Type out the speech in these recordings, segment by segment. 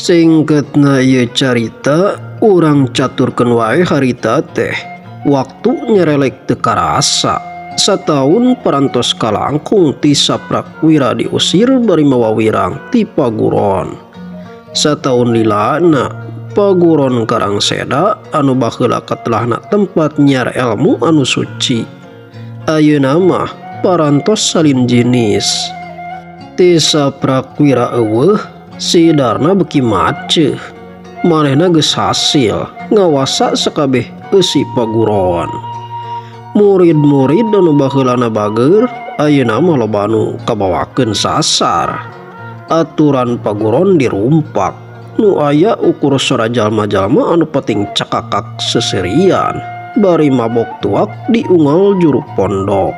Singketna ieu carita urang caturkeun wae harita teh waktu nyerelek teu karasa. Sataun parantos kalangkung ti saprak Wira diusir bari mawa wirang ti paguron. Sataun lilana paguron Karangseda anu baheula katelahna tempat nyiar elmu anu suci. Ayeuna mah parantos salin jinis. Ti saprak Wira eueuh, si Darna beuki maceuh. Manehna geus hasil ngawasa sakabeh eusi paguron. Murid-murid anu baheulana bageur ayeuna mah loba anu kabawakeun sasar. Aturan paguron dirumpak. Nu aya ukur sora jalma-jalma anu penting cakakak seserian bari mabok tuak di unggal juru pondok.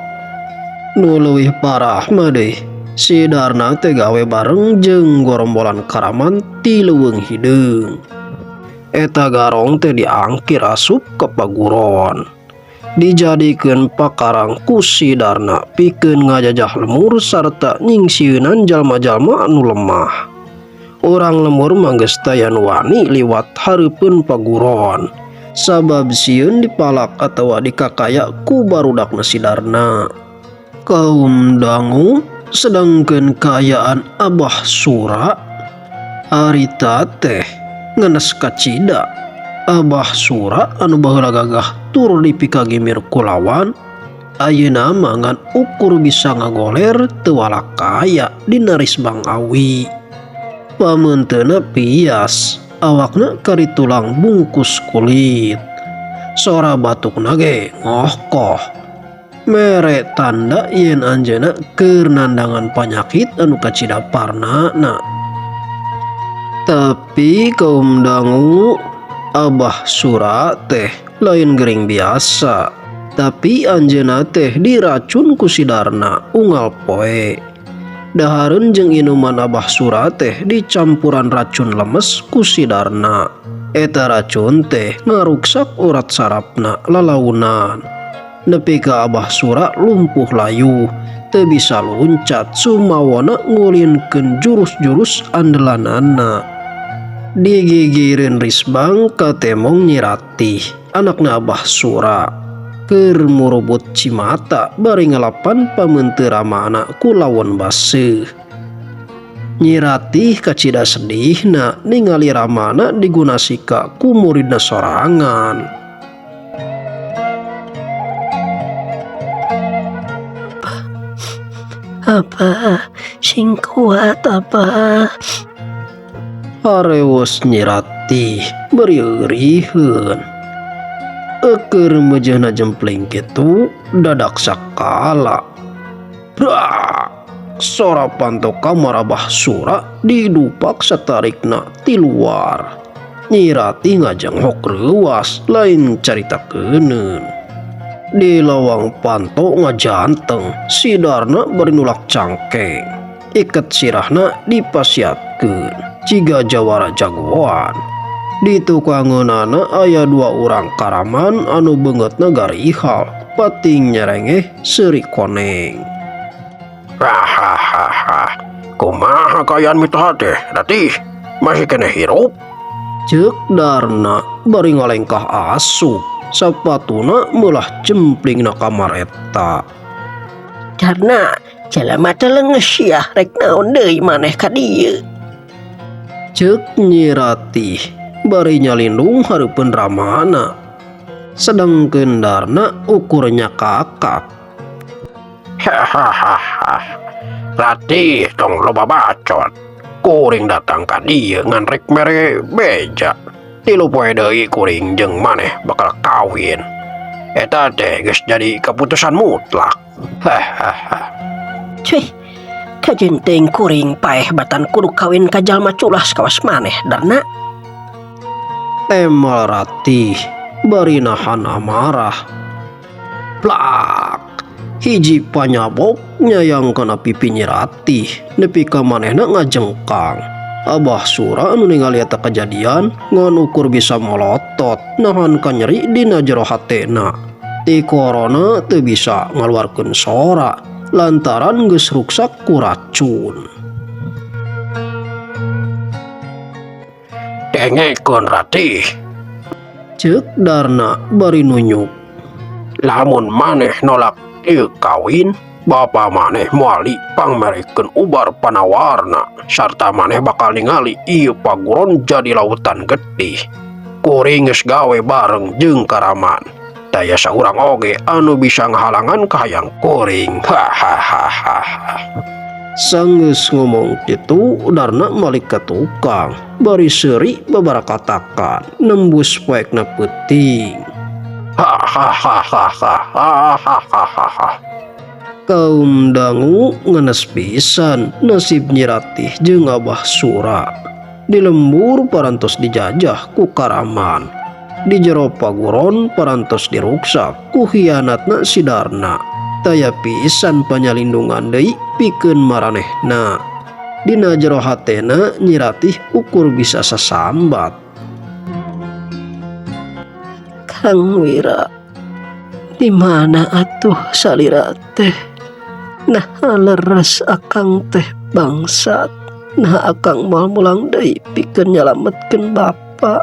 Nu leuwih parah mah deui, si Darna teh gawe bareng jeung gorombolan karaman ti leuweung hideung. Eta garong teh diangkir asup ka paguron. Dijadikeun pakarang ku si Darna pikeun ngajajah lemur sarta nyingsieunan jalma-jalma anu lemah. Urang lemur mah geus taya nu wani liwat hareupeun paguron. Sabab sieun dipalak atawa dikakaya ku barudakna si Darna. Kaum dangu sedangkeun kaayaan Abah Sura harita teh ngenes kacida. Abah Sura anu baheula gagah tur dipikagimir ku lawan ayeuna mah ngan ukur bisa ngagoler teu walakaya dina risbang awi. Pameunteuna pias awakna kari tulang bungkus kulit. Sora batukna ge ngohkoh. Mere tanda yen anjeunna keur nandangan panyakit anu kacida parnana. Tapi kaum dangu, Abah Sura teh lain gering biasa. Tapi anjeunna teh diracun ku si Darna unggal poe. Dahareun jeung inuman Abah Sura teh dicampuran racun lemes ku si Darna. Eta racun teh ngaruksak urat sarafna lalaunan. Nepi ka Abah Sura lumpuh layuh, teu bisa luncat sumawona ngulinkeun jurus-jurus andelanana. Digigireun risbang katemong Nyi Ratih, anakna Abah Sura. Keur murubut cimata bari ngalapan pameunte ramana ku lawon baseuh. Nyi Ratih kacida sedihna ningali ramana digunasika ku muridna sorangan. Abah, sing kuat Abah. Harewos Nyi Ratih bari euriheun. Eukeur meujeuhna jempling kitu dadak sakala. Brak! Sora panto kamar Abah Sura didupak satarikna ti luar. Nyi Ratih ngajenghok reuwas lain carita keuneun. Di lawang panto ngajanteng si Darna bari nulak cangkeng. Iket sirahna dipasiatkeun jiga jawara jagoan. Di tukangeunana aya dua urang karaman anu beungeutna garihal pating nyerengeh seuri koneng. Hahaha, kumaha kaayaan mitoha teh, Ratih? Masih keneh hirup? Ceuk Darna bari ngalengkah asup, sapatuna meulah jempling na kamar eta. Darna, jalma teh leungeus sia rek naon deui maneh ka dieu? Ceuk Nyi Ratih bari nyalindung hareupeun ramana. Sedangkeun Darna ukur nyakakak. Hahaha, Ratih tong loba bacot. Kuring datang ka dieu ngan rek mere beja. 3 poe deui kuring jeung maneh bakal kawin. Eta teh geus jadi keputusan mutlak. Hahaha. Cuy, kajeun teuing kuring paeh batan kudu kawin ka jalma culas kawas maneh, Darna. Temal Ratih bari nahan amarah. Plak! Hiji panyabok nyayang kana pipi Nyi Ratih nepi ka manehna ngajengkang. Abah Sura anu ningali eta kajadian ngan ukur bisa molotot nahan kanyeri dina jero hatena. Ti korona teu bisa ngaluarkeun sora lantaran geus ruksak ku racun. Dengekeun, Ratih. Cek Darna bari nunyuk. Lamun maneh nolak ieu kawin, bapa maneh moali pangmerekeun ubar panawarna sarta maneh bakal ningali ieu paguron jadi lautan getih. Kuring geus gawe bareng jeung Karaman. Daya saurang oge anu bisa ngahalangan kahayang kuring. Hahaha. Sanggeus ngomong kitu, Darna malik ka tukang bari seuri babarakatakan nembus poekna peuting. Hahaha. Kaum dangu ngenes pisan nasib Nyi Ratih jeung Abah Sura. Di lembur parantos dijajah ku Karaman. Di jero paguron parantos diruksak ku hianatna si Darna. Taya pisan panyalindungan deui pikeun maranehna. Dina jero hatena Nyi Ratih ukur bisa sasambat. Kang Wira, di mana atuh salira teh? Nah, leres akang teh bangsat. Nah, akang moal mulang deui pikeun nyalametkeun bapa.